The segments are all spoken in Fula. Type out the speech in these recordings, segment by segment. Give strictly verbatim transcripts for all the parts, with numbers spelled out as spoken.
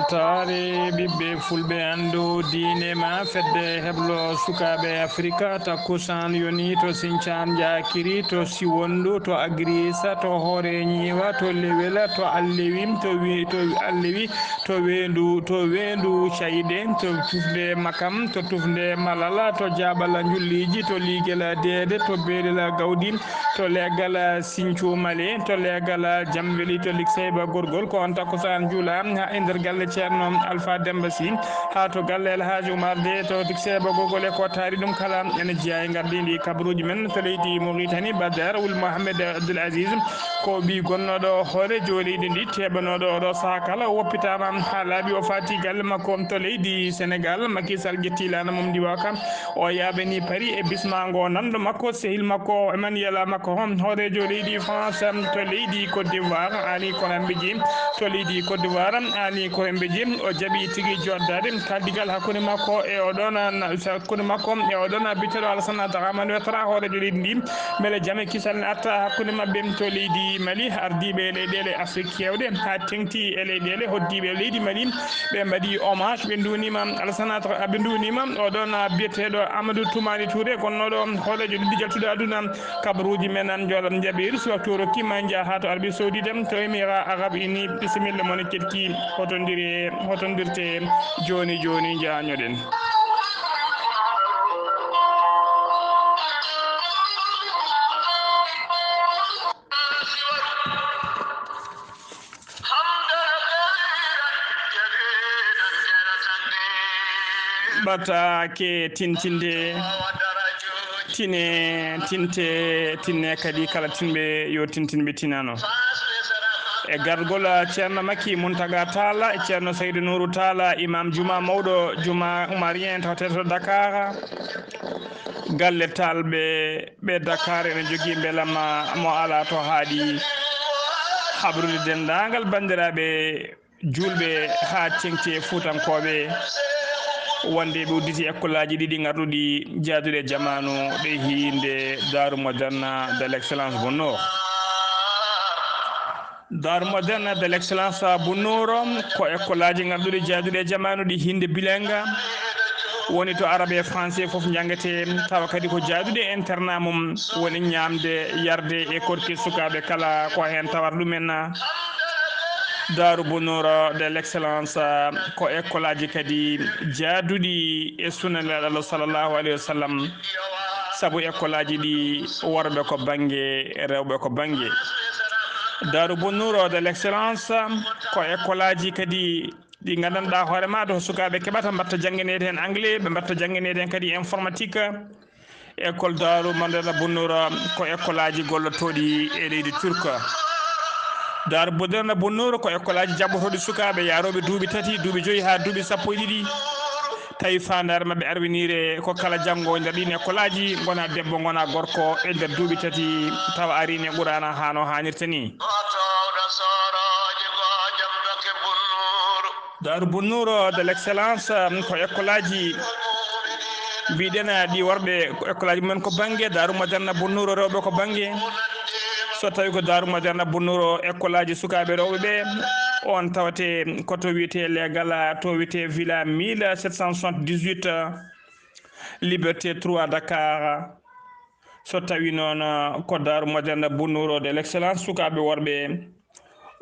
Taare ɓiɓɓe fulɓe anndu diine ma fedde heblo sukaaɓe Afrika, takkusaan yoni to Sincaan Njaakiri, to Siwonndu, to Agriisa, to Hoore Ñiiwa, to Lewela, to Allewi, to wi-, to Allewi, to Weendu, to Weendu Cayɗe, to Tufnde Makam, to Tufnde Malala, to Jaaɓala Njulliiji, to Liigela Deede, to Beelel Gawdi, to leegal Siñcu Mali, to leegal Jamweli, to Likseyba Gorgol. Ko on takkusaan juula ha e nder galle Ceerno Alfa Demba Sy, ha to galle El Hadj Oumar de, to Likseyba Gorgol e ko taari ɗum kala ene jeyaa e ngardiindi kabaruuji men to leydi Mauritanie. Badar Wul Mohamed Abdoul Aziz ko ɓii gonnooɗo hooreejo leydi ndi, teeɓanooɗo oɗo saha kala. O woppitaama ha laaɓi, o faati galle makko to leydi Sénégal. Macky Sall ƴetti laana mum ndi waka. O yaaɓani Paris e bismaango nanndo makko, sehil makko Emmanuel Macron, hooreejo leydi France to leydi Côte d'Ivoire, Aly Korambeji to leydi Côte d'Ivoire, Aly Korambeji. O jaɓi tigi jooɗdaade kaldigal hakkunde makko e oɗon, hakkunde makko e oɗon biyeteeɗo Alassane Dramane Ouattara, hooreejo leydi ndi, mbele jam e kisal ne arta hakkunde maɓɓe to leydi Mali. Ardiiɓe leyɗeele Afrik keewɗe haa teŋti e leyɗeele hoɗdiiɓe leydi Mali, ɓe mbaɗi hommage, ɓe nduwniima Alassane Ouattara, ɓe nduwniima oɗon biyeteeɗo Amadou Toumani Touré, gonnooɗo hooreejo leydi jaltuɗo aduna. Kabaruuji men an njooɗan njaɓeeri, si waktu o rokkiima, en njaha haa to Arabie Saoudite, to Émirats Arabes Unis. Bisimilla mon e keɗki, hotonndire, hotondirte jooni jooni, njahañoɗen. Ɓataake tintinde, tine, tinte, tinne kadi kala tinɓe yo tintinɓe tinano. E gargol Ceerno Makki Muntaga Taala, e Ceerno Saydu Nuuru Taala, Imam Juma mawɗo, Juma Umarien, tawte to Dakar. Galle Taalɓe ɓe Dakar ene jogii mbelamma mo alaa to haaɗi. Habrude denndaangal banndiraaɓe juulɓe haa teŋti e Fuutankooɓe, wonde ɓe udditi ekkolaaji ɗiɗi ngarɗuɗi jaaduɗe e jamaanu ɗe hiinde Daaru Moderne de l'Excellence Bunnoor. Daaru Moderne de l'Excellence Bunnoor ko ekkolaaji ngarɗuɗi jaaduɗi e jamaanu ɗi hiinde bilingue, woni to arabe e français fof njanngetee, tawa kadi ko jaaduɗi e internat mum, woni ñaamde, yarde e korki sukaaɓe kala ko heen tawata ɗumen. Daaru Bunnoor de l'Excellence ko ekkolaaji kadi jaaduɗi e sunna Nelaaɗo Allah sallallahu alayhi wa sallam, sabu ekkolaaji ɗi worɓe ko bannge, rewɓe ko bannge. Daaru Bunnoor de l'Excellence ko ekkolaaji kadi ɗi nganndanɗaa hoore ma, to sukaaɓe keɓata mbaɗta janngineede heen anglais, ɓe mbaɗta janngineede heen kadi informatique. École Daaru Moderne Bunnoor ko ekkolaaji gollotooɗi e leydi Turk. Daaru Moderne Bunnoor ko ekkolaaji jaɓɓotooɗi sukaaɓe yaarooɓe duuɓi tati, duuɓi joyi haa duuɓi sappo e ɗiɗi. Tawi faandaare maɓɓe arwiniire ko kala janngo e nder ɗiin ekkolaaji, ngona debbo, ngona gorko e nder duuɓi tati, tawa ariine Quraana haa no haanirta ni. Daaru Bunnoor de l'Excellence, um, ko ekkolaaji mbiɗen, ah, ɗi worɓe ko ekkolaaji mumen ko bannge, Daaru Moderne Bunnoor rewɓe ko bannge. So tawi ko Daaru Moderne Bunnoor ekkolaaji sukaaɓe rewɓe ɓe, on tawate ko to wiyetee Leegal, to wiyetee Villa mille sept cent soixante-dix-huit, Liberté trois Dakar. So tawi noon, ah, ko Daaru Moderne Bunnoor de l'Excellence sukaaɓe worɓe,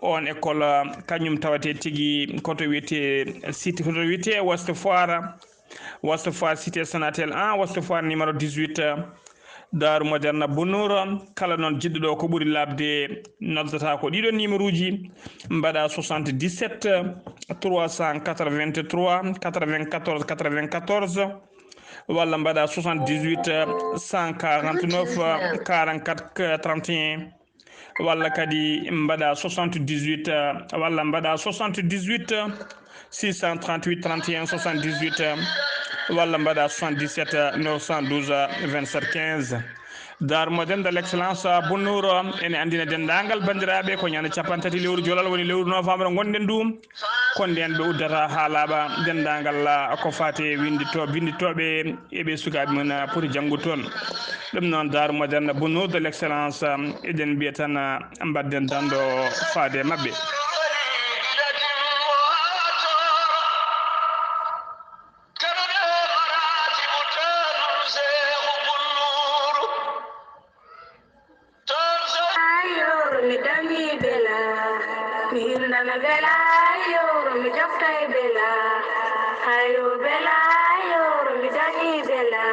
on école, ah, kañum tawate tigi ko to wiyetee cité, ko to wiyetee Ouest Foire, Ouest Foire cité Sonatel un, Ouest Foire numéro dix-huit, ah, Daaru Moderne Bunnoor. Kala noon jiɗɗo ɗo ko ɓuri laaɓde noddata ko ɗiɗo numéro uji, mbaɗa soixante-dix-sept trois cent quatre-vingt-trois quatre-vingt-quatorze quatre-vingt-quatorze, walla mbaɗa soixante-dix-huit cent quarante-neuf quarante-quatre trente et un, walla kadi mbaɗa soixante-dix-huit, walla mbaɗa soixante-dix-huit six cent trente-huit trente et un soixante-dix-huit, walla mbaɗa soixante-dix-sept neuf cent douze vingt-sept quinze. Daaru Moderne de l'Excellence Bunnoor ene anndina denndaangal banndiraaɓe ko ñande cappanɗe tati lewru Jolal woni lewru novembre ngonɗen ɗum. Ko ndeen ɓe uddata haa laaɓa denndaangal ko faati e winndito-, winnditooɓe e ɓe sukaaɓe mum poti janngude toon. Ɗum noon, Daaru Moderne Bunnoor de l'Excellence, eɗen mbiya tan, mbaɗden danndo faade e maɓɓe. Bela, yoro mi jokka e bela. Hayo bela, yoro mi dañi bela.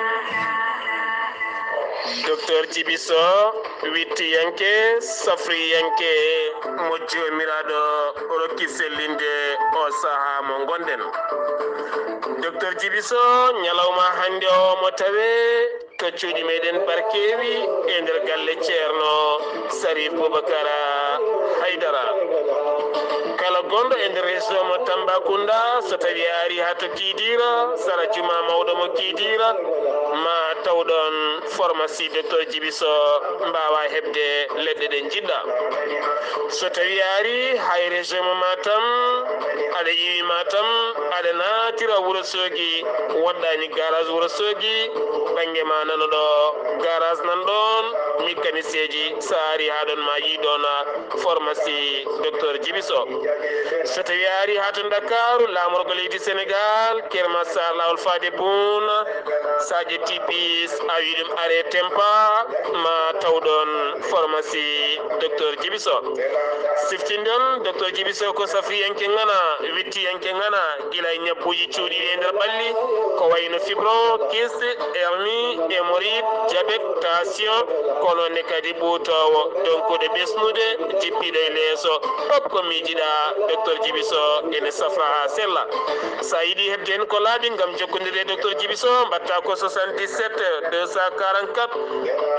Docteur Djiby Sow, wittiyanke, safriyanke, mo Joomiraaɗo rokki sellinde o sahaa mo ngonɗen. Docteur Djiby Sow, ñalawma hannde o mo tawee to cuuɗi meɗen Barkeewi e nder galle Ceerno Sarif Boubacar Haydara. Kala gonɗo e nder région mo Tambacounda, so tawi a ari haa to Kidira, sara juma mawɗo mo Kidira, ma taw ɗon pharmacie Docteur Djiby Sow, mbaawa heɓde leɗɗe ɗe njiɗɗa. So tawi a ari haa e région mo Matam, aɗa iwi Matam, aɗa naatira Wourossogui, woɗɗani garage Wourossogui, ɓannge ma nano ɗo, garage nan ɗon, mécanicien ji, so a ari haa ɗon ma yi ɗon pharmacie Docteur Djiby Sow. So tawi a ari haa to Ndakaaru, laamorgo leydi Sénégal, Keur Massar, laawol faade Bouna, so a ƴetti bis, a wi ɗum are Tempa, ma taw ɗon pharmacie Docteur Djiby Sow. Siftinɗon, Docteur Djiby Sow ko safriyanke ŋana, wittiyanke ŋana, gila e ñabbuuji cuuɗiiɗi e nder ɓalli, ko wayno fibro, kyste, hernie, hémorroïde, diabète, tension, ko noon ne kadi ɓuutoowo, donkuɗo ɓesnude, jippiɗo e leeso. Fof ko miijiɗa, Docteur Djiby Sow ene safra haa sella. So a yiɗi heɓde heen ko laaɓi ngam jokkondirde e Docteur Djiby Sow, mbaɗta ko soixante-dix-sept deux cent quarante-quatre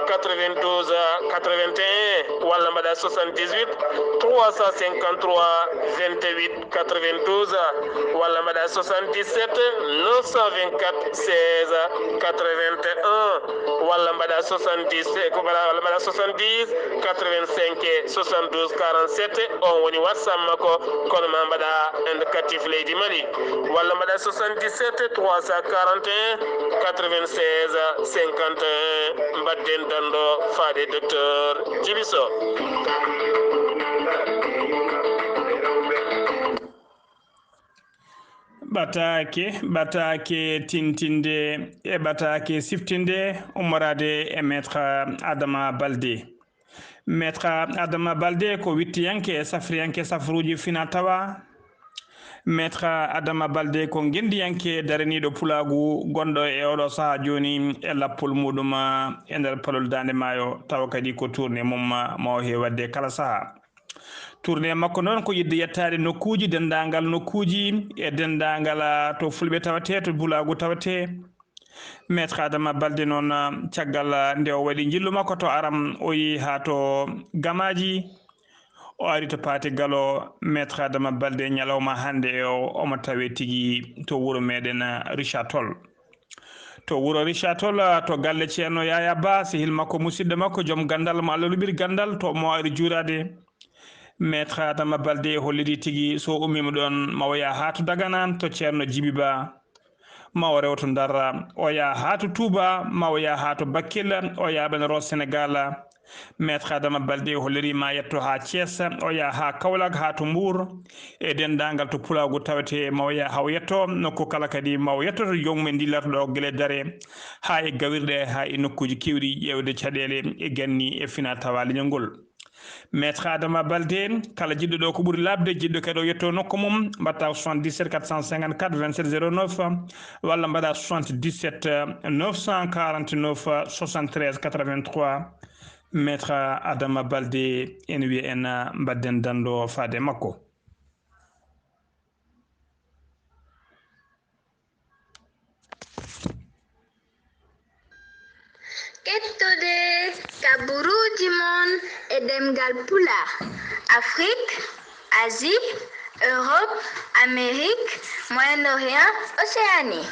quatre-vingt-douze quatre-vingt-un, walla mbaɗa soixante-dix-huit trois cent cinquante-trois vingt-huit quatre-vingt-douze, walla mbaɗa soixante-dix-sept neuf cent vingt-quatre seize quatre-vingt-un, walla mbaɗa soixante-dix, ko mbaɗa, walla mbaɗa soixante-dix quatre-vingt-cinq soixante-douze quarante-sept, on woni WhatsApp makko, kono ma mbaɗa indicatif leydi Mali, walla mbaɗa soixante-dix-sept trois cent quarante et un quatre-vingt-seize cinquante et un, mbaɗden danndo faade Docteur Djiby Sow. Ɓataake, ɓataake tintinde e ɓataake siftinde ummoraade e Maître Adama Baldé. Maître Adama Baldé ko wittiyanke e safriyanke safruuji fina tawa. Maître Adama Baldé ko ngenndiyanke daraniiɗo pulaagu gonɗo e oɗo sahaa jooni e lappol muɗum e nder palol Daande Maayo, tawa kadi ko tournée mum mo o heewi waɗde kala sahaa. Tournée makko noon ko yiɗde yettaade nokkuuji, denndaangal nokkuuji e denndaangal, ah, to Fulɓe tawetee, to Pulaagu tawetee. Maître Adama Baldé noon, ah, caggal, ah, nde o waɗi njillu makko to Aram, o yehi haa to Gamaaji, o ari to Paate Galo. Maître Adama Baldé ñalawma hannde o, omo tawee tigi to wuro meɗen, ah, Richard Toll. To wuro Richard Toll, ah, to galle Ceerno Yaya Ba, sehil makko, musidɗo makko, joom ganndal mo Allah luɓiri ganndal, to mo ari juuraade. Maître Adama Baldé holliri tigi, so ummiima ɗoon, ma o yaha haa to Dagana, to Ceerno Jibi Ba, ma o rew to Ndar, o yaha haa to Touba, ma o yaha haa to Bakel, o yaha ɓen ro Sénégal. Maître Adama Baldé holliri ma yetto haa Thiès, o yaha haa Kaolack, haa to Mbour, e denndaangal to Pulaagu tawetee, ma o yaha haa o yetto nokku kala kadi, ma o yetto to joom mum en dilloto ɗo gila e dare, haa e gawirɗe, haa e nokkuuji keewɗi ƴeewde caɗeele e ganni e fina tawa leñol ngol. Maître Adama Baldé, kala jiɗɗo ɗo ko ɓuri laaɓde, jiɗɗo kadi o yetto nokku mum, mbaɗta ko soixante-dix-sept quatre cent cinquante-quatre vingt-sept zéro neuf, walla mbaɗa soixante-dix-sept neuf cent quarante-neuf soixante-treize quatre-vingt-trois. Maître Adama Baldé, ene wiya en, mbaɗden danndo faade makko. Kettude kaburuuji mon e ɗemngal Pulaar, Afrik, Asie, Europe, Amérique, Moyen-Orient, Océanie.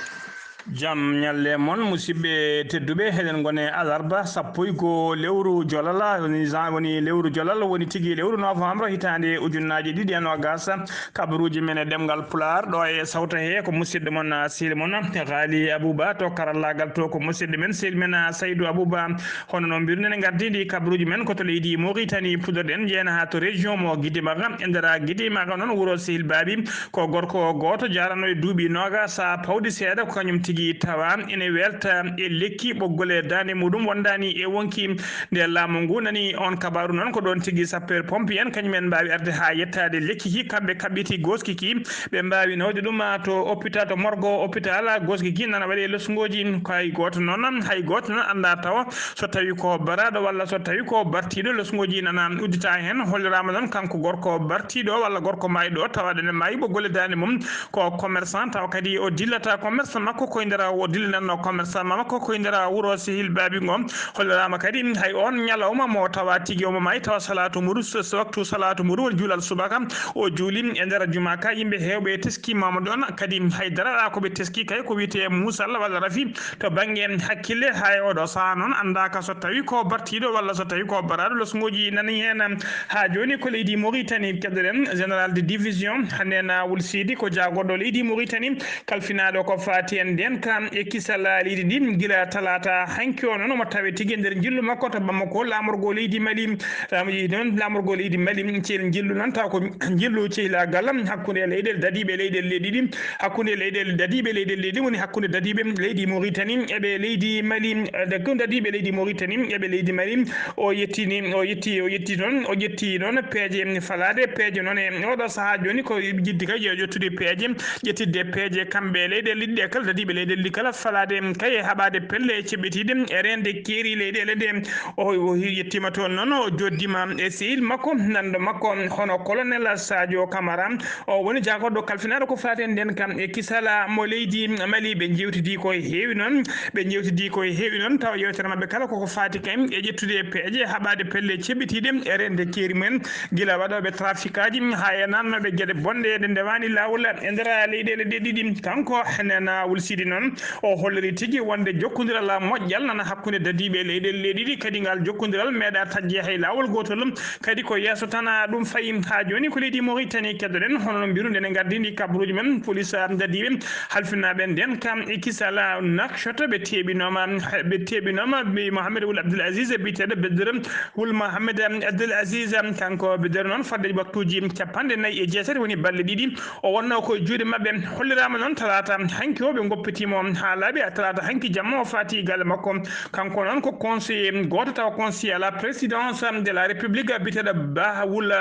Jam ñalle mon, musidɓe tedduɓe, heɗen ngone alarba sappo e goo lewru jolal, woni jan-, woni lewru jolal, woni tigi lewru novembre hitaande ujunnaaje ɗiɗi e noogas. Kabaruuji men e ɗemngal Pulaar, ɗo e sawto he ko musidɗo mon, ah, sehil mon, ah, Ghali Abouba, to karallaagal to ko musidɗo men, sehil men, ah, Saydou Abouba. Hono no mbiruɗen, en ngardiiɗi kabaruuji men ko to leydi Mauritanie, puɗɗorɗen jeena haa to région mo Guidimaga. E nder Guidimaga noon, wuro sehil Baabi, ko gorko gooto jaaranoo e duuɓi noogas pawɗi seeɗa, ko kañum tigi Tawa ene welta e lekki ɓoggol e daande muɗum wondaani e wonki. Nde laamu ngu nani on kabaru noon, ko ɗoon tigi sapeur pompier en kañum en mbaawi arde haa yettaade lekki ki, kamɓe kaɓɓiti gooski ki, ɓe mbaawi nawde ɗum to hôpital, to morgo hôpital. Gooski ki nana waɗi e losngooji, ko hay gooto noon, hay gooto noon anndaa tawa so tawi ko baraaɗo walla so tawi ko bartiiɗo. Losngooji nana uddita heen. Holliraama noon kanko gorko bartiiɗo walla gorko maayɗo, tawa ene maayi ɓoggol e daande mum, ko commerçant, tawa kadi o dillata commerce makko koye nder, o dillinatno commerce makko koye nder wuro Sehil Baabi ngo. Holliraama kadi hay on ñalawma mo tawa tigi omo maayi, tawa salaatu muru, so, so waktu salaatu muru woni juulal subaka, o juuli e nder juma ka, yimɓe heewɓe teskiima mo ɗoon. Kadi hay daraɗa ko ɓe teski kay ko wiyetee muusal walla rafi to bannge hakkille. Hay oɗo sahaa noon anndaaka so tawi ko bartiiɗo walla so tawi ko baraaɗo. Losngooji nani heen. Haa jooni ko leydi Mauritanie keɗoɗen, général de division, hannde na Wul Sidi, ko jaagorɗo leydi Mauritanie, kalfinaaɗo ko faati e ndeenka e kisal leydi ndi, gila talaata hanki o noon omo tawe tigi e nder njillu makko to Bamako, laamorgo leydi Mali. Laamuji noon, laamorgo leydi Mali, cel njillu noon, taw ko njillu cehilagal hakkunde leyɗeele dadiiɓe leyɗeele ɗiɗi, hakkunde leyɗeele dadiiɓe leyɗeele ɗiɗi, woni hakkunde dadiiɓe leydi Mauritanie e ɓe leydi Mali. Eh, de ko dadiiɓe leydi Mauritanie e ɓe leydi Mali. O yettini, o yetti, o yetti noon, o ƴetti noon peeje falaade, peeje noon e oɗo sahaa jooni ko jiddi kay yo ƴettude peeje, ƴettidde peeje kamɓe leyɗeele ɗiɗi ɗe kala, dadiiɓe leyɗeele ɗiɗi kala, falaade kay e haɓaade pelle e ceɓɓitiiɗe e reende keeri leyɗeele ɗe. O, o yettiima toon noon, o jooɗdiima e sehil makko, nanndo makko, hono colonel Sadio Camara. O woni jaagorɗo kalfinaaɗo ko faati e ndeenka e kisal mo leydi Mali. Ɓe njeewtidii ko heewi noon, ɓe njeewtidii ko heewi noon, tawa yeewtere maɓɓe kala koko faati kay e ƴettude peeje, haɓaade pelle ceɓɓitiiɗe e reende keeri mumen, gila waɗooɓe trafikaaji haa e naatnooɓe geɗe bonɗe ɗe ndewaani laawol e nder leyɗeele ɗe ɗiɗi. Kanko Nena Wul Sidi noon, o holliri tigi wonde jokkondiral moƴƴal nana hakkunde dadiiɓe leyɗeele ɗe ɗiɗi, kadi ngal jokkondiral meeɗa taƴde hay laawol gootol, kadi ko yeeso tan ɗum fayi. Haa jooni ko leydi Mauritanie keddoɗen, hono no mbiruɗen e ngardiindi kabaruuji men, police dadiiɓe halfinaaɓe ndeenka e kisal Nouakchott, ɓe teeɓinooma, ɓe teeɓinooma ɓe Mohamed Wul Abdul Aziz, biyeteeɗo Bedr Wul Mohamed Abdul Aziz, kanko Bedr noon fodde waktuuji capanɗe nayi e jeetati woni balɗe ɗiɗi, o wonnoo ko e juuɗe maɓɓe. Holliraama noon talaata hanki o ɓe ngoppitiimo haa laaɓi, talaata hanki jamma o faati galle makko. Kanko noon ko conseiller gooto tawa conseiller à la présidence de la République, biyeteeɗo Bah Wul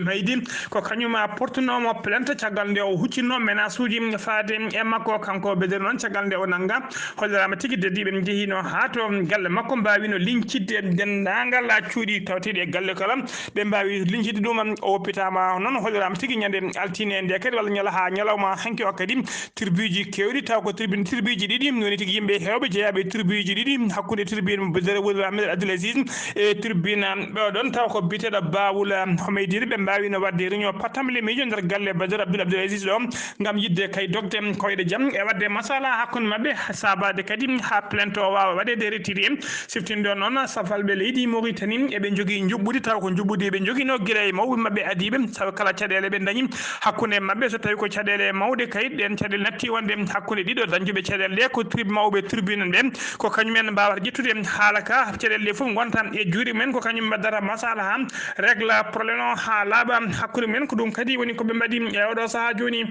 Maydi, ko kañum portunoomo plainte caggal nde o huccitnoo menace uji faade e makko. Kanko Bedr noon caggal nde o nannga, holliraama tigi dadiiɓe njehiino haa to galle makko, mbaawino liñcitde denndaangal cuuɗi tawateeɗi e galle kala, ɓe mbaawi liñcitde ɗum. O woppitaama noon, holliraama tigi ñande altine nde kadi walla ñala haa ñalawma hanki o kadi, tribuuji keewɗi, taw ko tribune, tribuuji ɗiɗi, woni tigi yimɓe heewɓe jeyaaɓe e tribuuji ɗiɗi, hakkunde tribune mo Bedr Wul Ahmed Abdul Aziz e tribune ɓe ɗon, taw ko biyeteeɗo Bah Wul Homaydi, ɓe mbaawino waɗde réunion patamle miijo nder galle Bedr Abdul Abdul Aziz ɗo, ngam yiɗde kay dogde koyɗe jam e waɗde masala hakkunde maɓɓe, saabaade kadi haa plainte o waawa waɗeede retiré. Siftinɗo noon safalɓe leydi Mauritanie, eɓe njogii njuɓɓudi, taw ko njuɓɓudi ɓe njoginoo gila e mawɓe maɓɓe adiiɓe, taw kala caɗeele ɓe ndañi hakkunde maɓɓe, so tawi ko caɗeele mawɗe kay, ɗeen caɗeele natti wonde hakkunde ɗiɗo dañjuɓe caɗeele ɗe, ko trib-, mawɓe tribune ɓe, ko kañum en mbaawata ƴettude haala ka, caɗeele ɗe fof ngonta e juuɗe mumen, ko kañum mbaddata masala haa régla problème o haa laaɓa hakkunde mumen. Ko ɗum kadi woni ko ɓe mbaɗi e oɗo sahaa jooni.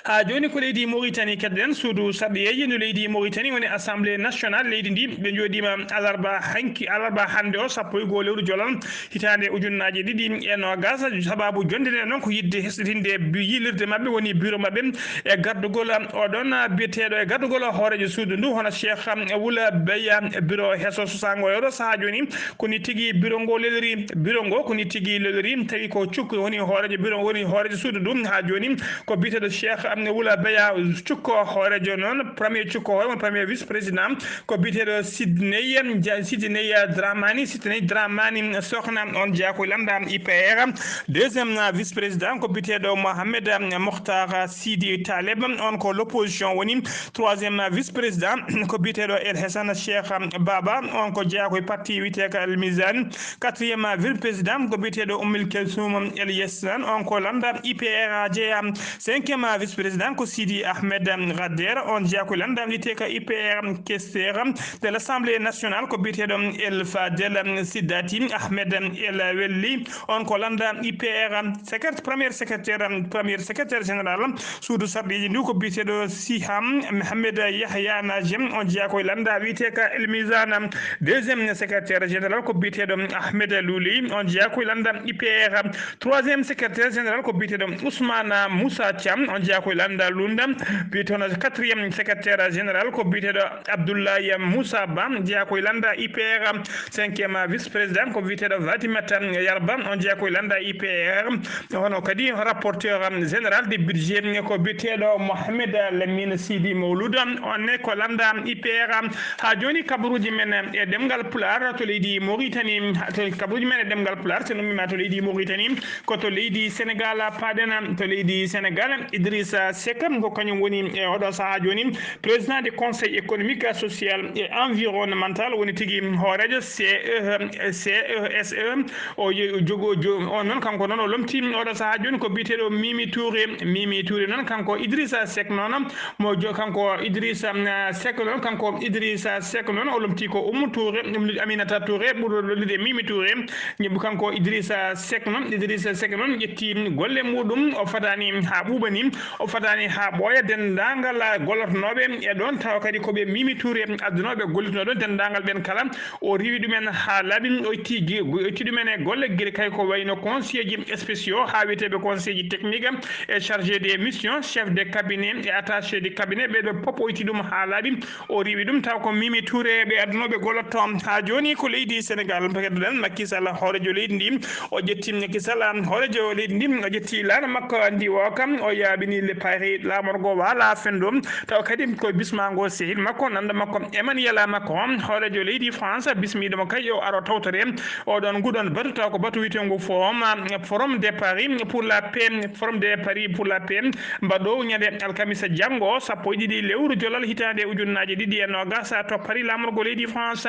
Haa jooni ko leydi Mauritanie keddoɗen, suudu sarɗiyeeji ndu leydi Mauritanie woni Assemblée nationale leydi ndi, ɓe njooɗiima alarba hanki, alarba hannde o, sappo e goo lewru jolal, hitaande ujunnaaje ɗiɗi e noogas. Sababu jonnde nde noon ko yiɗde hesɗitinde bi-, yiilirde maɓɓe, woni bureau maɓɓe e gardugol oɗon biyeteeɗo e gardugol hooreejo suudu ndu, hono Cheikh Wula Beya, bureau heso sosaango e oɗo sahaa jooni. Ko ni tigi bureau ngo lelori, bureau ngo ko ni tigi lelori, tawi ko cukko woni hooreejo bureau, woni hooreejo suudu ndu haa jooni. Ko biyeteeɗo Cheikh Wula Beya, cukko hooreejo noon, premier cukko hoore, woni premier vice président, ko biyeteeɗo Sidney, Sidney Dramani, Sidney Dramani Sokhna, on jeyaa ko lannda I P R. Deuxième vice président ko biyeteeɗo Mohamed Mokhtar Sidi Taleb, on ko l'opposition woni. Troisième vice président ko biyeteeɗo El Hassan Cheikh Baba, on ko jeyaa ko e parti wiyeteeka El Mizan. Quatrième vice président ko biyeteeɗo Ummul Kalsoum El Yassan, on ko lannda I P R jeyaa. Cinquième Vice-président ko Sidi Ahmed Radder, on jeyaa ko lannda wiyetee ka I P R, questeur de l'Assemblée nationale ko biyeteeɗo El Fadel Siddati Ahmed El Welli, on ko lannda I P R. Secrétaire, premier secrétaire, premier secrétaire général suudu sarɗiiji ndu ko biyeteeɗo Siham Mohamed Yahya Najem, on jeyaa ko e lannda wiyetee ka El Mizan. Deuxième secrétaire général ko biyeteeɗo Ahmed Louli, on jeyaa ko e lannda I P R. Troisième secrétaire général ko biyeteeɗo Ousmane Moussa Thiam, on jeyaa ko e lannda Lunda. Biyeteeɗo quatrième secrétaire général ko biyeteeɗo Abdoulaye Moussa Ba, jeyaa ko e lannda I P R. Cinquième vice-président ko biyeteeɗo Fatimata Yarba, on jeyaa ko e lannda I P R. Hono kadi rapporteur général de budget ko biyeteeɗo Mohamed Lamine Sidi Mawlud, on ne ko lannda I P R. Haa jooni kabaruuji men e ɗemngal Pulaar to leydi Mauritanie, to kabaruuji men e ɗemngal Pulaar, so nummiima to leydi Mauritanie, ko to leydi Senegal paaɗen. To leydi Senegal, Idrissa Seck ko kañum woni e oɗo sahaa jooni président du Conseil économique, social et environnemental, woni tigi hooreejo C E, C E S E. O yo-, jogo-, jo-, on noon, kanko noon o lomtii oɗo sahaa jooni ko biyeteeɗo Mimi Touré. Mimi Touré noon, kanko Idrissa Seck noon, mo jo-, kanko Idrissa, ah, Seck noon, kanko Idrissa Seck noon o lomtii ko Oumou Touré, Aminata Touré, ɓurɗo lollude Mimi Touré. Ñebbu kanko Idrissa Seck noon, Idrissa Seck noon ƴetti golle muɗum, o fadaani haa ɓuuɓa ni, o fadaani haa ɓooya denndaangal gollotonooɓe e ɗoon, tawa kadi ko ɓe Mimi Touré addunooɓe gollitunoo ɗoon, denndaangal ɓeen kala. O riiwi ɗumen haa laaɓi, o itti gi-, o itti ɗumen e golle, gila kay ko wayno conseillers spéciaux haa wiyeteeɓe conseillers techniques e chargés de mission, chef de cabinet e attaché de cabinet, ɓee ɗoo fof o itti ɗum haa laaɓi, o riiwi ɗum, taw ko Mimi Touré ɓe addunooɓe gollotoo. Haa jooni ko leydi Senegal, keddoɗen Macky Sall, hooreejo leydi ndi, o ƴetti Macky Sall, hooreejo leydi ndi, o ƴetti laana makko ndi o kam, o yaaɓini le Paris laamorgo waala fenndo, taw kadi ko bismaango sehil makko, nanda makko Emmanuel Macron, hooreejo leydi France, bismiiɗo mo kay o aro tawtore oɗon nguɗon batu, taw ko batu wiyeteengo forum, Forum de Paris pour la paix, Forum de Paris pour la paix, mbaɗo ñande alkamisa janngo, sappo e ɗiɗi lewru jolal hitaande ujunnaaje ɗiɗi e noogas, to Paris laamorgo leydi France.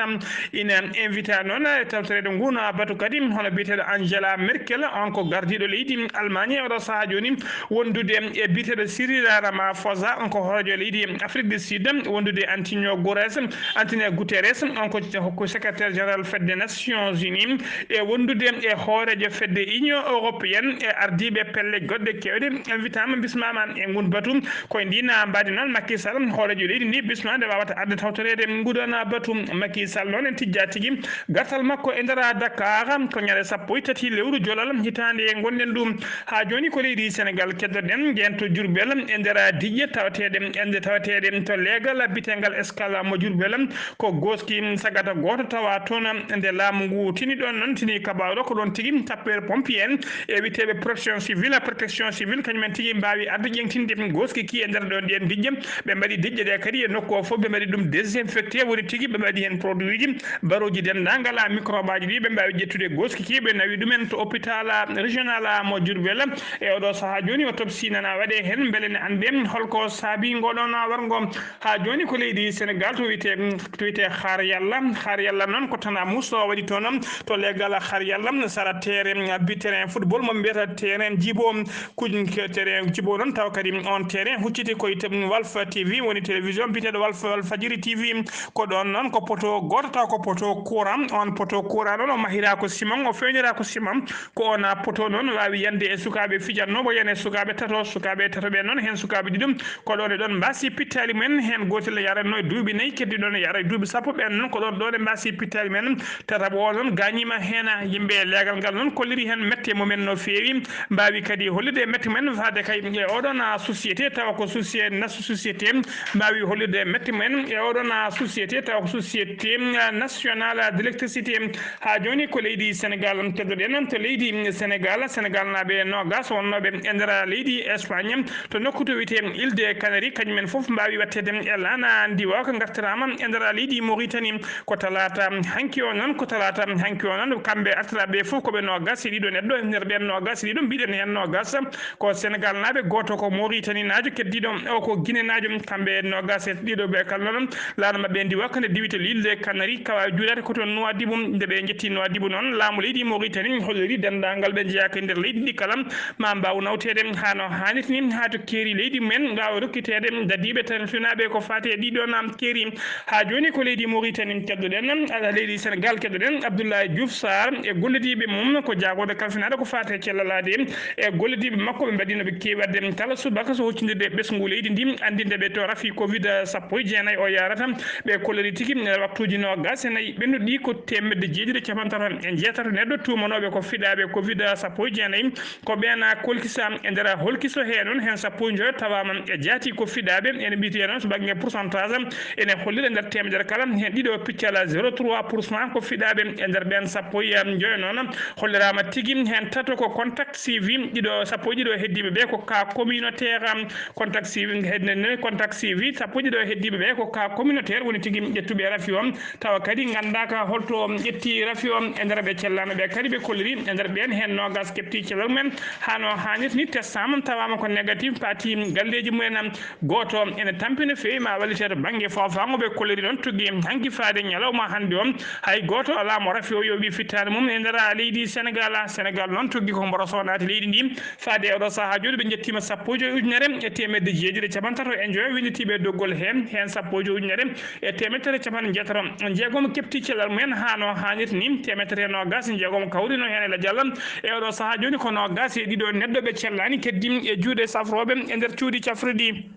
Ina invita noon e tawtoreede nguun batu kadi hono biyeteeɗo Angela Merkel, on ko gardiiɗo leydi Allemagne e oɗo sahaa jooni, wondude e biyeteeɗo Cyril Ramaphosa, on ko hooreejo leydi Afrique du Sud, wondude Antonio Guterres, Antonio Guterres, on ko, ko secrétaire général Fedde Nations Unies, e wondude e hooreejo fedde Union européenne e ardiiɓe pelle goɗɗe keewɗe, invitaama, bismaama e nguun batu. Ko e ndiin mbaadi noon Macky Sall, hooreejo leydi ndi, bismaa nde waawata arde tawtoreede nguun batu. Macky Sall noon en tijjaa tigi gartal makko e nder Dakar, ko ñande sappo e tati lewru jolal hitaande ngonɗen ɗum. Haa jooni ko leydi Senegal keddoɗen, njeento Jurbel e nder diƴƴe tawateeɗe, e nde tawateeɗe to leegal biteegal Escale mo Jurbel, ko gooski sagata gooto tawa toon. Nde laamu ngu tini ɗoon noon, tini kabaaru o, ko ɗoon tigi sapeur pompier en e witeeɓe protection civile, protection civile, kañum en tigi mbaawi arde ƴeŋtinde gooski ki e nder ɗoon ɗeen diƴƴe. Ɓe mbaɗi diƴƴe ɗe kadi e nokku o fof, ɓe mbaɗi ɗum désinfecté, woni tigi ɓe mbaɗi heen produit ji, baruuji denndaangal a microbe aji ɗi, ɓe mbaawi ƴettude gooski ki, ɓe nawi ɗumen to hôpital régional mo Diourbel. E oɗo sahaa jooni o topsi nana waɗe heen, mbele ne annde holko saabi ngo ɗoon warngo. Haa jooni ko leydi Senegal to wiyetee, to wiyetee Xaar Yalla. Xaar Yalla noon ko Tana Moussa o waɗi toon, to leegal Xaar Yalla, sara terrain, bi terrain football mo mbiyata terrain Djibo. Kuj-, terrain Djibo noon, taw kadi on terrain hucciti ko e te-, Walf T V, woni télévision biyeteeɗo Walf, Walfadjri T V. Ko ɗoon noon ko poto gooto, taw ko poto courant. On poto courant noon o mahiraa ko ciment, o feewnira ko ciment. Ko on poto noon waawi yande e sukaaɓe fijannooɓe, yana e sukaaɓe tato, sukaaɓe tato ɓe noon, heen sukaaɓe ɗiɗo. Ko ɗoon e ɗoon mbaasi pittaali mumen, heen gootel ne yaranno e duuɓi nayi, keddiiɗo ne yara e duuɓi sappo. Ɓeen noon ko ɗoon, ɗoon e mbaasi pittaali mumen. Tataɓo o noon gaañiima heen. Yimɓe e leegal ngal noon kolliri heen mette mumen no feewi. Mbaawi kadi hollude mette mumen faade kay e oɗon société, tawa ko société, nas-, société. Mbaawi hollude mette mumen e oɗon société, tawa ko société nationale d'électricité. Haa jooni ko leydi Senegal keddoɗen, to leydi Senegal, Senegal naaɓe noogas wonnooɓe e nder leydi Espagne, to nokku to wiyetee Île des Canaries, kañum en fof mbaawi waɗteede e laana ndiwa ko ngartiraama e nder leydi Mauritanie. Ko talaata hanki o noon, ko talaata hanki o noon, kamɓe artiraaɓe fof ko ɓe noogas e ɗiɗo neɗɗo, e nder ɓeen noogas e ɗiɗo mbiɗen heen noogas ko Senegal naaɓe, gooto ko Mauritanie naajo, keddiiɗo o ko Guinée naajo. Kamɓe noogas e ɗiɗo ɓe kala noon, laana maɓɓe ndiwa ko nde diwete Île des Canaries, kawa juuɗaade ko toon Nouadhibou. Nde ɓe njetti Nouadhibou noon, laamu leydi Mauritanie holliri denndaangal ɓe njeyaaka e nder leydi ndi kala, ma mbaaw nawteede haa no haaniri. Haa to keeri leydi men waawa rokkiteede dadiiɓe tan finaaɓe ko faati e ɗiɗo nam keeri. Haa jooni ko leydi Mauritanie keddoɗen, leydi Sénégal keddoɗen, Abdoulaye Diouf Sarr e gollodiiɓe mum ko jaagooɗo kalfinaaɗo ko faati e cellal aadi e gollodiiɓe makko ɓe mbaɗino ɓe keewi waɗde kala subaka so huccindirde e ɓesngu leydi ndi anndinde ɓe to rafi covid sappo e jeenayi o yarata. Ɓe kollori tigi waktuuji noogas e nayi ɓennuɗi ko teemedde jeeɗiɗi e capanɗe tati e jeetato neɗɗo tuumanooɓe ko fiɗaaɓe covid sappo e jeenayi. Ko ɓeen kolkisa e nder holkiso hee noon heen sappo e njoyo tawaama e jaati ko fiɗaaɓe ene mbiyetee noon so bannge pourcentage ene hollira e nder teemedere kala heen ɗiɗo piccal zéro trois pour cent ko fiɗaaɓe e nder ɓeen sappo e njoyo noon. Holliraama tigi heen tato ko contact suivi ɗiɗo sappo e ɗiɗo heddiiɓe ɓe ko cas communautaire. Contact suivi hedde contact suivi sappo e ɗiɗo heddiiɓe ɓe ko cas communautaire woni tigi ƴettuɓe rafi o tawa kadi nganndaaka holto ƴetti rafi o e nder ɓe cellano ɓe kadi ɓe kolliri e nder ɓeen heen noogas keɓti cellal mumen. Haa no haanirta ni testaama tawaama ko négatif paati galleeji mumen. Gooto ene tampi no feewi ma wallite to bannge foofaango ɓe kolliri noon tuggi hanki faade ñalawma hannde o hay gooto alaa mo rafi o yooɓi fittaande mum e nder leydi Sénégal. Sénégal noon tuggi ko mboro soonaade leydi ndi faade e oɗo sahaa jooni ɓe njettiima sappo e joyi ujunere e teemedde jeeɗiɗi e capanɗe tato e njoyo winnditiiɓe e doggol heen heen sappo e joyi ujunere e teemedde tati e capanɗe jeetato e jeegom keɓti cellal mumen haa no haanirta ni teemedde tati e noogas e jeegom kawrino heen e lajal. E oɗo sahaa jooni ko noogas e ɗiɗo neɗɗo ɓe cellaani keddi e juuɗe safrooɓe e nder cuuɗi cafruɗi.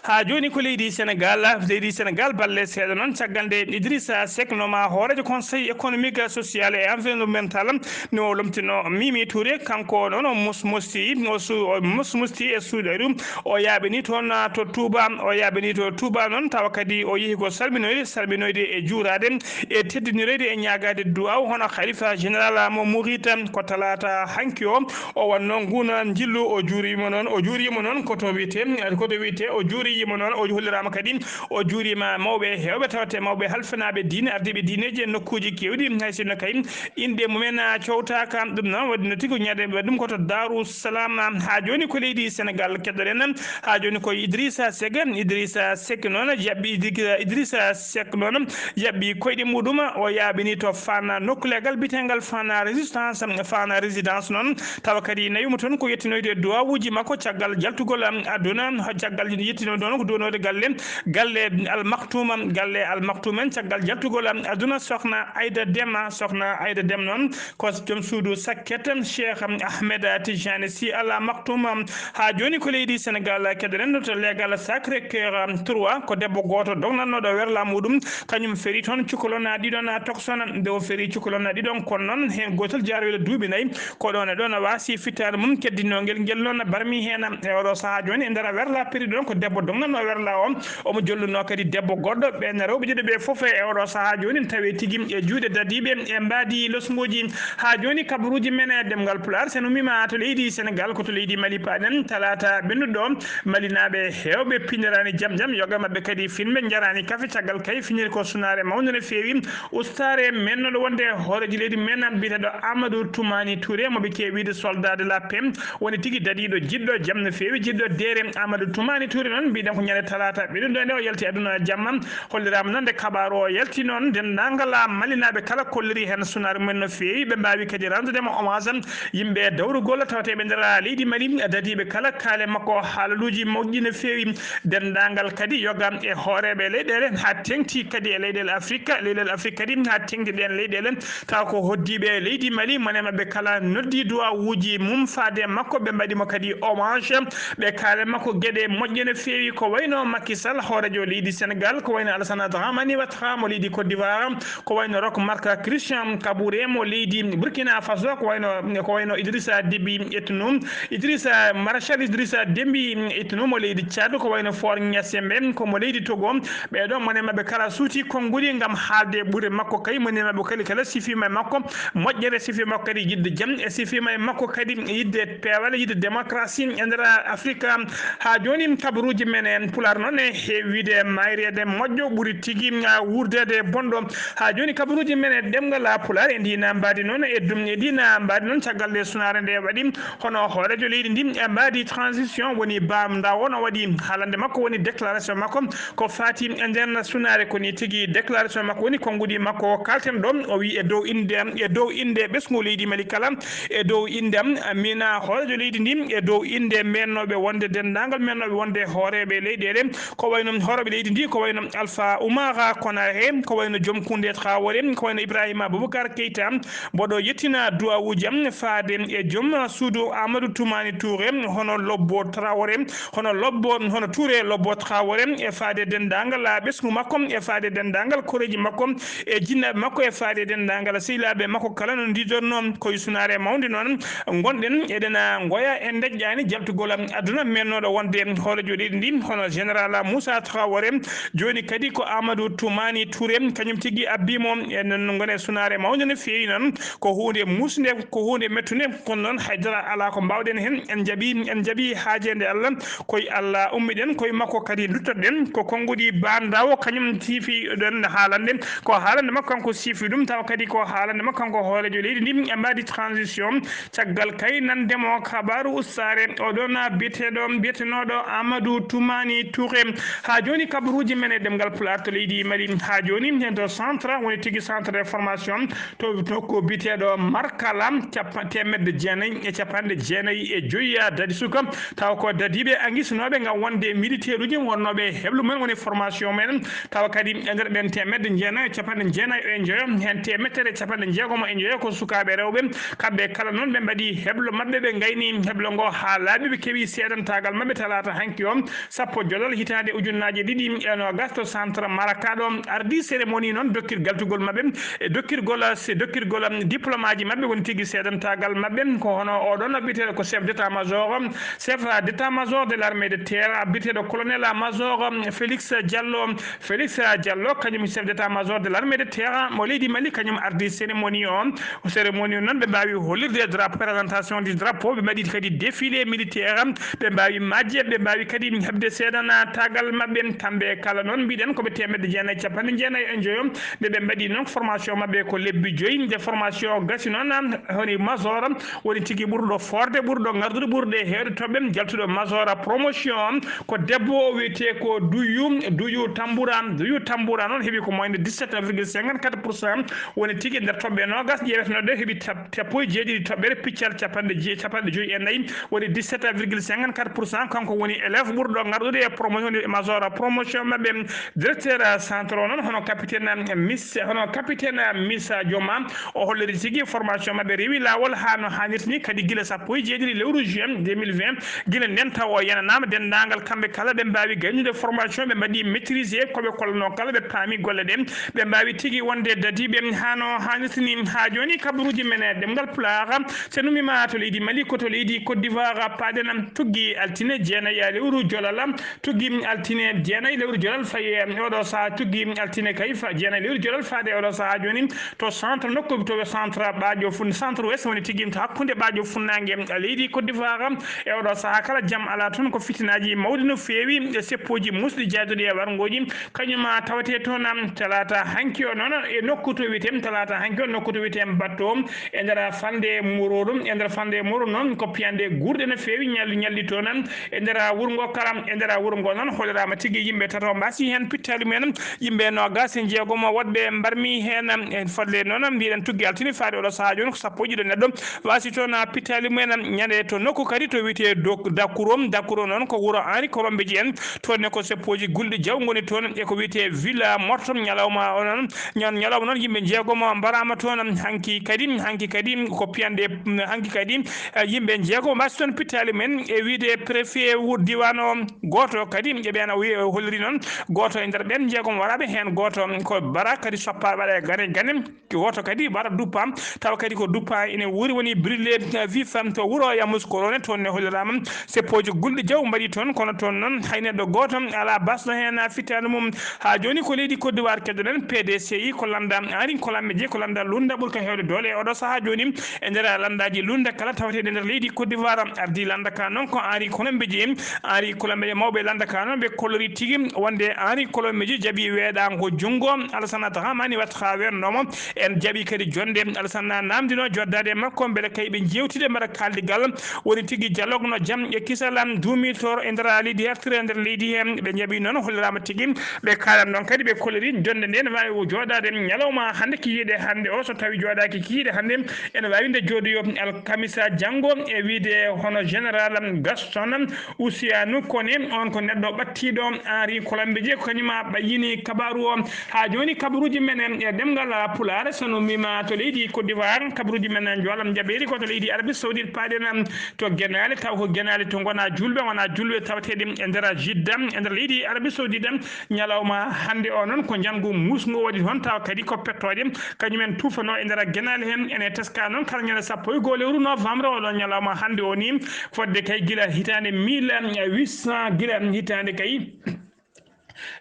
Haa jooni ko leydi Sénégal leydi Sénégal balle seeɗa noon caggal nde Idrissa Seck nooma hooreejo conseil économique social et environnemental. No lomtino Mimi Touré kanko noon o musmusti o musmusti e suuɗeru o yaaɓini toon to Touba o yaaɓini to Touba noon tawa kadi o yehi ko salminoyde salminoyde e juuraade e teddiniroyde e ñaagaade duwaaw hono khalifa général mo Mouride ko talaata hanki o o wonno nguun njillu o juuriima noon o juuriima noon ko to wiyetee ko to wiyetee o juuriima noon o holliraama kadi o juuriima mawɓe heewɓe tawte mawɓe halfinaaɓe diine ardiiɓe diineeji e nokkuuji keewɗi hay sinno kay inɗe mumen cowtaaka. Ɗum noon waɗi no tigi ñande waɗi ɗum ko to Daaru Salaam. Haa jooni ko leydi Sénégal keddoɗen haa jooni ko Idrissa Seck Idrissa Seck noon jaɓɓi Idrissa Seck noon jaɓɓi koyɗe muɗum o yaaɓini to Fana nokkulegal bitengal Fana résistance Fana résidence noon tawa kadi nawima toon ko yettinoyde duwawuji makko caggal jaltugol aduna caggal yettinoyde noon ko duwnode galle galle almaktuma galle almaktuma en caggal jaltugol aduna sohna Ayda Dema sohna Ayda Dem noon ko joom suudu sakket Cheikh Ahmed Tijani Sy Al Maktoum. Haa jooni ko leydi Sénégal keddoɗen to leegal Sacré Cœur trois ko debbo gooto dognannooɗo werla muɗum kañum ferii toon cukalon ɗiɗon toksona nde o ferii cukalon ɗiɗon kono noon heen gootel jaaroyla duuɓi nayi ko ɗoon e ɗoon waasi fittaare mum keddinnoongel ngel noon barmi heen e oɗo sahaa jooni e nder werla peri ɗoon ko debbo dognannoo werla o omo jolluno kadi debbo goɗɗo ɓeen rewɓe ɗiɗo ɓe fof e oɗo sahaa jooni tawi tigi e juuɗe dadiiɓe e mbaadi losnguuji. Haa jooni kabaruuji men e ɗemngal Pulaar so en ummiima to leydi Senegaal ko to leydi Mali paaɗen talaata ɓennuɗo malinaaɓe heewɓe pinndiraani jam jam yoga maɓɓe kadi filme njaraani kafe caggal kay finiri ko sunaare mawnde no feewi ustaare mennoɗo wonde hooreejo leydi men biyeteeɗo Amadou Toumani Touré mo ɓe keewiide soldat de la paix woni tigi dadiiɗo jiɗɗo jam no feewi jiɗɗo deere Amadou Toumani Touré noon mbiɗen ko ñande talaata ɓennuɗo nde o yalti aduna jamma holliraama noon nde kabaaru o yalti noon denndaangal malinaaɓe kala kolliri heen sunaare mumen no feewi ɓe mbaawi kadi ranndude mo hommage yimɓe dawrugol tawteeɓe nder leydi Mali dadiiɓe kala kaale makko haalaluuji moƴƴi no feewi denndaangal kadi yoga e hooreeɓe leyɗeele haa teŋti kadi e leyɗeele Afrika leyɗeele Afrika kadi haa teŋti ɗeen leyɗeele taw ko hoddiiɓe leydi Mali mone maɓɓe kala noddi duwawuuji mum faade e makko ɓe mbaɗi mo kadi hommage ɓe kaale makko geɗe moƴƴe no feewi ko wayno Macky Sall hooreejo leydi Senegaal ko wayno Alassane Dramane Ouattara mo leydi Côte d'Ivoire ko wayno Roch Marc Christian Kaboré mo leydi Burkina Faso ko wayno ko wayno Idrissa Déby Itno Idrissa Marechal Idrissa Déby Itno mo leydi Tchad ko wayno Faure Gnassingbé ko mo leydi Togo ɓeɗo mone maɓɓe kala suuti konnguɗi ngam haalde ɓure makko kay mone maɓɓe kala kala sifiima e makko moƴƴere sifiima makko kadi yiɗde jam e sifiima e makko kadi yiɗde peewal yiɗde démocratie e nder Afrika haa jooni kabru Uji men en Pulaar noon e heewide maayreede moƴƴo ɓuri tigi, ah, wuurdeede bonɗo. Haa jooni kabaruuji men e ɗemngal, ah, Pulaar e ndii na mbaadi noon e dum-, e ndii na mbaadi noon caggal nde sunaare nde waɗi, hono hooreejo leydi ndi e mbaadi transition woni Bam Ndaw, o no waɗi haalande makko woni déclaration makko ko faati e nder sunaare ko ni tigi déclaration makko woni konnguɗi makko kalten ɗo. O wi e dow innde, e dow innde ɓesngu leydi Mali kala, e dow innde am, mina hooreejo leydi ndi, e dow innde mennooɓe wonde denndaangal mennooɓe wonde hooreeɓe leyɗeele, ko wayno hooreeɓe leydi ndi, ko wayno Alpha Oumar Konaré, ko wayno Joom Koundé Traoré, ko wayno Ibrahima Boubacar Keita, mboɗo yettina duwawuuji am faade e joom suudu Amadou Toumani Touré, hono Lobbo Traoré, hono Lobbo, hono Touré Lobbo Traoré, e faade denndaangal ɓesngu makko, e faade denndaangal koreeji makko, e jinnaaɓe makko, e faade denndaangal sehilaaɓe makko kala no ndiidornoo. Ko e sunaare mawnde noon ngonɗen, eɗen ngoya en deƴƴaani jaltugol aduna mennooɗo wonde hooreejo leydi ndi, hono Général Moussa Traoré, jooni kadi ko Amadou Toumani Touré, kañum tigi abbii mo. Enen ngoni e sunaare mawnde no feewi noon, ko huunde muusnde, ko huunde mettunde, kono noon haydara alaa ko mbaawɗen heen. En njaɓii, en njaɓii haajeende Allah, ko e Allah ummiɗen, ko e makko kadi nduttoɗen. Ko konnguɗi Bam Ndaw, kañum siifi ɗen haalande, ko haalande makko kanko siifi ɗum, tawa kadi ko haalande makko kanko hooreejo leydi ndi e mbaadi transition. Caggal kay nande mo kabaaru ustaare, oɗon biyeteeɗo, biyetenooɗo Amadou Toumani Touré. Haa jooni kabaruuji men e ɗemngal Pulaar to leydi Mali. Haa jooni heen to centre, woni tigi centre de formation, to, to ko biyeteeɗo Markala, cappa-, teemedde jeenayi e capanɗe jeenayi e joyi dadi suka, tawa ko dadiiɓe angisinooɓe ngam wonde militaire uji wonnooɓe heblo men woni formation men, tawa kadi e nder ɓen teemedde jeenayi e capanɗe jeenayi e njoyo, heen teemedere e capanɗe jeegomo e njoyo ko sukaaɓe rewɓe. Kamɓe kala noon ɓe mbaɗi heblo maɓɓe, ɓe ngayni heblo ngo haa laaɓi, ɓe keɓi seedantaagal maɓɓe talaata hanki o, sappo jolal hitaande ujunnaaje ɗiɗi e noogas to centre Maraka ɗo. Ardii cérémonie noon dokkirgal tugol maɓɓe e dokkirgol, se dokkirgol diplôme aji maɓɓe woni tigi seedantaagal maɓɓe. Ko hono oɗon biyeteeɗo ko chef d'état-major, chef d'état-major de l'armée de terre, biyeteeɗo colonel-major Félix Diallo. Félix Diallo, kañum chef d'état-major de l'armée de terre mo leydi Mali, kañum ardii cérémonie o. Cérémonie o noon, ɓe mbaawi hollirde drapeau, présentation du drapeau, ɓe mbaɗi kadi défilé militaire, ɓe mbaawi majje, ɓe mbaawi kadi heɓde seedantagal maɓɓe. Kamɓe kala noon, mbiɗen ko ɓe teemedde jeenayi e capanɗe jeenayi e njoyo, nde ɓe mbaɗi noon formation maɓɓe ko lebbi joyi. Nde formation o gasi noon, woni major, woni tigi ɓurɗo forde, ɓurɗo ngardude, ɓurɗo heewde toɓɓe, jaltuɗo major promotion, ko debbo o wiyetee ko Duyu, Duyu Tambura. Duyu Tambura noon heɓi ko moyenne dix-sept virgule cinquante-quatre pour cent, woni tigi nder toɓɓe noogas ƴeewetenooɗe, heɓi tap-, tappo e jeeɗiɗi toɓɓere piccal capanɗe je-, capanɗe joyi e nayi, woni dix-sept virgule cinquante-quatre pour cent. Kanko woni élève ɓurɗo ngarɗude e promotion, major promotion maɓɓe. Directeur centre o noon, hono capitaine Miss, hono capitaine Miss Dioma, o holliri tigi formation maɓɓe rewi laawol haa no haanirta ni, kadi gila sappo e jeeɗiɗi lewru juin deux mille vingt, gila nden taw o yananaama denndaangal kamɓe kala ɓe mbaawi gaynude formation, ɓe mbaɗi maîtrisé ko ɓe kollanoo kala, ɓe paami golle ɗen, ɓe mbaawi tigi wonde dadiiɓe haa no haanirta ni. Haa jooni kabaruuji men e ɗemngal Pulaar, so numima to leydi Mali, ko to leydi Côte d'Ivoire paaɗen, tuggi altine jeenayi e lewru jolal, tuggi altine jeenayi lewru jolal fayi e oɗo sahaa, tuggi altine kay fa jeenayi lewru jolal faade e oɗo sahaa jooni to centre nokku, to centre Ɓaajo Fun-, centre ouest woni tigi to hakkunde Ɓaajo Funnaange leydi Côte d'Ivoire. E oɗo sahaa kala jam alaa toon, ko fitinaaji mawɗi no feewi e seppooji muusɗi jaayduɗi e warngooji, kañum tawetee toon. Talaata hanki o noon e nokku to wiyetee, talaata hanki o nokku to wiyetee Batto e nder falnde Mururu, e nder falnde Mururu noon ko piyanɗe guurɗe no feewi ñalli, ñalli toon. E nder wuro ngo kala, e nder wuro ngo noon, holliraama tigi yimɓe tato mbaasi heen pittaali mumen, yimɓe noogaas e jeegomo woɗɓe mbarmi heen. E fodde noon, mbiɗen tuggi altine faade oɗo sahaa jooni, ko sappo e ɗiɗo neɗɗo waasi toon pittaali mumen. Ñande to nokku kadi to wiyetee Dok-, Dakuro. Dakuro noon ko wuro Henri Kolombeji en. Toon ne ko seppooji gulɗi jaw ngoni toon e ko wiyetee Villa Morton. Ñalawma o noon, ñan-, ñalawma noon yimɓe jeegomo mbaraama toon. Hanki kadi, hanki kadi ko piyanɗe, hanki kadi, eh, yimɓe jeegomo mbaasi toon pittaali mumen. E wiyde préfet wuro diiwaan o gooto kadi e ɓeen o wi-, o holliri noon gooto e nder ɓeen jeegomo waraaɓe, heen gooto ko bara kadi soppaa waɗa e gane, gane. Gooto kadi bara duppa, tawa kadi ko duppa ene wuuri, woni brûlé vif to wuro Yamoussoukro ne, toon ne holliraama seppooji gulɗi jaw mbaɗi toon, kono toon noon hay neɗɗo gooto alaa basɗo heen fittaandu mum. Haa jooni ko leydi Côte d'Ivoire keddoɗen, P D C I, ko lannda Henri Kolombeji, ko lannda lunda ɓurka heewde doole e oɗo sahaa jooni e nder lanndaaji lunda kala tawateeɗi e nder leydi Côte d'Ivoire. Ardii lannda ka noon ko Henri Kolombeji, Henri Kolombejo mawɓe lannda ka noon, ɓe kolori tigi wonde Henri Kolombejo jaɓi weeɗaango junngo Alassane Dramane Ouattara weennooma. En jaɓi kadi jonnde Alassane naamndino joddaade e makko, mbele kay ɓe njeewtide mbaɗa kaaldigal woni tigi dialogue no jam e kisal am duumitor e nder leydi hertire e nder leydi he. Ɓe njaɓi noon, holliraama tigi ɓe kaalan noon kadi ɓe kolori jonnde nde ne waawi jooɗaade ñalawma hannde kikiiɗe hannde o, so tawi jooɗaaki kikiiɗe hannde ene waawi nde jooɗoyo alkamisa janngo e wiyde hono général Gaston Ousianou Koné, on ko neɗɗo ɓattiiɗo Henri Colombe je, ko kañum a ɓayyini kabaaru o. Haa jooni kabaruuji men e ɗemngal Pulaar, so no mbiima to leydi Côte d'Ivoire, kabaruuji men njoolam jaɓeeri ko to leydi Arabie Saoudite paaɗen to genaale, taw ko genaale to ngonaa juulɓe, wonaa juulɓe tawateeɗe e nder Jidda, e nder leydi Arabie Saoudite. Ñalawma hannde o noon ko njanngu muusngu waɗi toon, tawa kadi ko pettooje kañum en tuufanoo e nder genaale heen. Ene teska noon kala ñande sappo e goo lewru novembre, oɗo ñalawma hannde o ni, fodde kay gila hitaande mille huit cent, gila hitaande kay,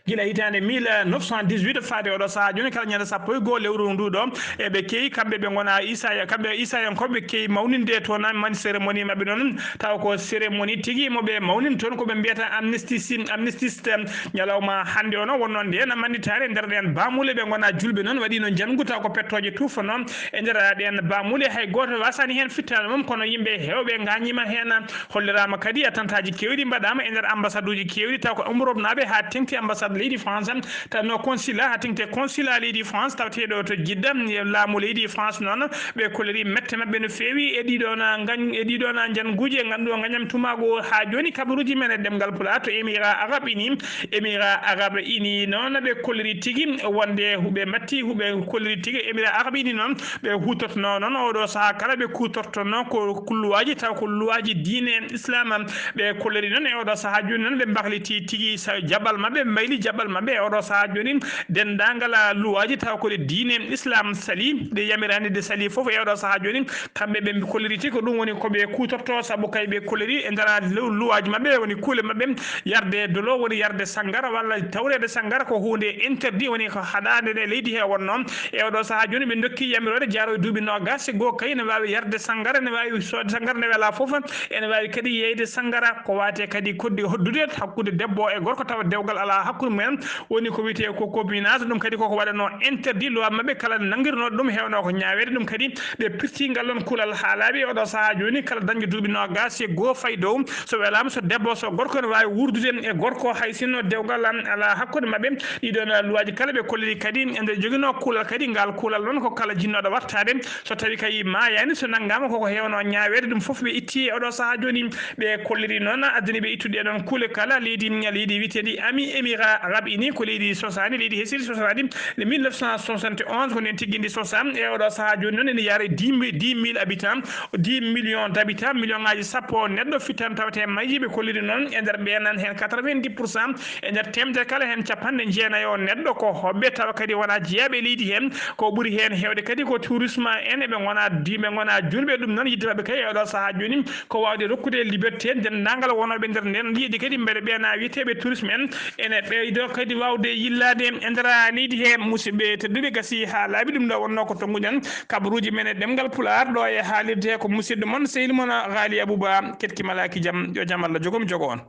gila hitaande mille neuf cent dix-huit faade oɗo sahaa jooni, kala ñande sappo e goo lewru ndu ɗo, eɓe keewi kamɓe ɓe ngona Isa, kamɓe Isayankoɓe keewi mawninde toon mani cérémonie maɓɓe noon, taw ko cérémonie tigi mo ɓe mawnini toon, ko ɓe mbiyata amnistie, amnististe. Ñalawma hannde o noon wonnoo nde na mannitaare nder ɗen baamuule, ɓe ngona juulɓe noon, waɗi no njanngu taw ko pettooje tuufanoo e nder ɗen baamuule, hay gooto wasaani heen fittaandu mum, kono yimɓe heewɓe ngaañiima heen. Holliraama kadi attentaaji keewɗi mbaɗaama e nder ambasaduuji keewɗi, taw ko umrobnaaɓe haa teŋti ambassade leydi France, tawno consulat, haa teŋti consulat leydi France tawateeɗo to Jidda. Laamu leydi France noon, ɓe kolori mette maɓɓe no feewi e ɗiɗo na ngañ-, e ɗiɗo na njannguuji e ngannduɗo ngañam tumaago. Haa jooni kabaruuji men e ɗemngal Pulaar to Émirats Arabes Unis, Émirats Arabes Unis noon ɓe kolori tigi wonde huɓe matti, huɓe kolori tigi Émirats Arabes Unis noon ɓe huutortono noon oɗo sahaa kala ɓe kuutortono ko kulluwaaji, taw ko luwaaji diine Islam. Ɓe kolori noon e oɗo sahaa jooni noon ɓe mbahliti tigi sa-, jaɓal maɓɓe, mbayli jaɓal maɓɓe e oɗo sahaa jooni denndaangal luwaaji taw ko ɗe diine Islam sali, ɗe yamiraani ɗe sali fof e oɗo sahaa jooni. Kamɓe ɓe kolori tigi ko ɗum woni ko ɓe kuutorto, sabu kay ɓe kolori e nder lu-, luwaaji maɓɓe woni kuule maɓɓe yarde dolo, woni yarde sanngara walla tawreede sanngara ko huunde interdit, woni ko haɗaande nde leydi he wonnoo. E oɗo sahaa jooni ɓe ndokki yamiroore jaaro e duuɓi noogaas e goo kay ne waawi yarde sanngara, ne waawi soode sanngara nde welaa fof, ene waawi kadi yeeyde sanngara, ko waate kadi koddi hoddude hakkunde debbo e gorko tawa dewgal alaa hakkunde mumen, woni ko wiyetee ko copinage, ɗum kadi koko waɗanoo interdit loi maɓɓe kala nanngirnooɗo ɗum heewnoo ko ñaaweede. Ɗum kadi ɓe pirti ngal ɗon kulal haa laaɓi. Oɗo sahaa jooni kala dañɗo duuɓi noogaas e goo fayi dow, so welaama so debbo so gorko ene waawi wuurdude e gorko hay sinno dewgal alaa hakkunde maɓɓe. Ɗiɗon luwaaji kala ɓe kolliri kadi ene joginoo kulal kadi, ngal kulal noon ko kala jinnooɗo wartaade so tawi kay maayaani, so nanngaama koko heewnoo ñaaweede, ɗum fof ɓe itti e oɗo sahaa jooni. Ɓe kolliri noon addani ɓe ittude e ɗon kuule kala leydi, leydi wiyeteendi Ami Émirats Arabes Unis, ko leydi sosaani, leydi hesiri sosaani le mille neuf cent soixante et onze, ko ndeen tigi ndi sosaa. E oɗo sahaa jooni noon ene yaara dix mille, dix mille habitants, dix millions d'habitants, million ngaaji sappo neɗɗo fittan tawete mayji. Ɓe kolliri noon e nder ɓe nan heen quatre-vingt-dix pour cent, e nder teemedere kala heen capanɗe jeenayo neɗɗo ko hoɓɓe, tawa kadi wonaa jeyaaɓe leydi heen. Ko ɓuri heen heewde kadi ko tourisme en, eɓe ngona diiɓe, ngona juulɓe. Ɗum noon yidde maɓɓe kay e oɗo sahaa jooni ko waawde rokkude liberté denndaangal wonooɓe nder nden leydi kadi, mbele ɓeena wiyeteeɓe tourisme en ene ɓeydo kadi waawde yillaade e nder leydi he. Musidɓe tedduɓe, gasi haa laaɓi, ɗum ɗo wonnoo ko tonnguɗen kabaruuji men e ɗemngal Pulaar ɗo e haalirde he ko musidɗo mon, sehil mon Haali Abuba, keɗki malaaki jam, yo jam Allah jogo mi jogo on.